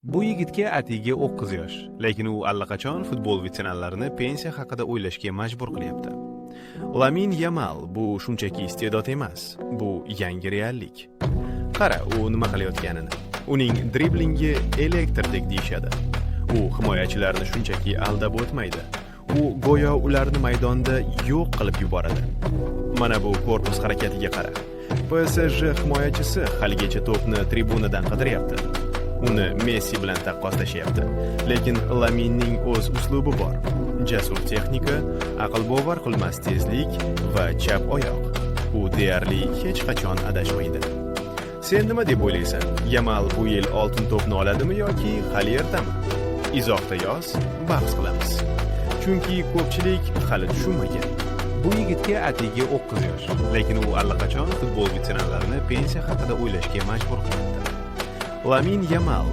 Bu yigitga atigi 9 yosh, lekin u allaqachon futbol veteranlarini pensiya haqida o'ylashga majbur qilyapti. Lamin Yamal bu shunchaki iste'dod emas, bu yangi reallik. Qara, u nima qilayotganini. Uning driblingi elektrdek deyishadi. U himoyachilarni shunchaki aldab o'tmaydi. U go'yo ularni maydonda yo'q qilib yuboradi. Mana bu korpus harakatiga qara. PSG himoyachisi haligacha to'pni tribunadan qidiryapti. Uni Messi bilan taqqoslashyapti. Lekin Laminning o'z uslubi bor. Jasur texnika, aqlbovar qilmas tezlik va chap oyoq. U deyarli hech qachon adashmaydi. Sen nima deb o'ylaysan? Yamal bu yil oltin to'pni oladimi yoki hali ertami? Izohda yoz, bahs qilamiz. Chunki ko'pchilik hali tushunmagan. Bu yigitga atigi 9 yosh, lekin u allaqachon futbol veteranlarini pensiya haqida o'ylashga majbur qilyapti. Lamin Yamal.